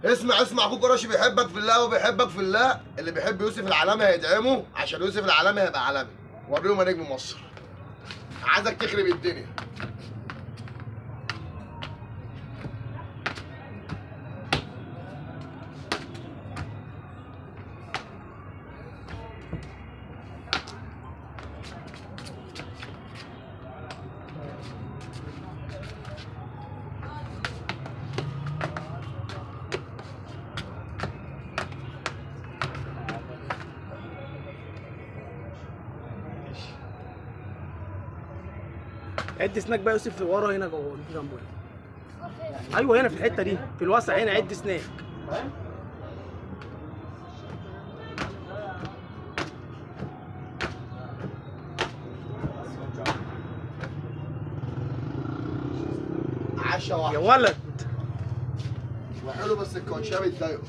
اسمع اسمع، اخوك قرشي بيحبك في الله وبيحبك في الله. اللي بيحب يوسف العالمي هيدعمه، عشان يوسف العالمي هيبقى عالمي. وريهم يا نجم مصر، عايزك تخرب الدنيا. عد سناك بقى يوسف ورا هنا جوه جنبه. ايوه هنا في الحتة دي في الواسع هنا، عد سناك. عشا واحد يا ولد وحلو، بس الكوتشيه بتضايقه.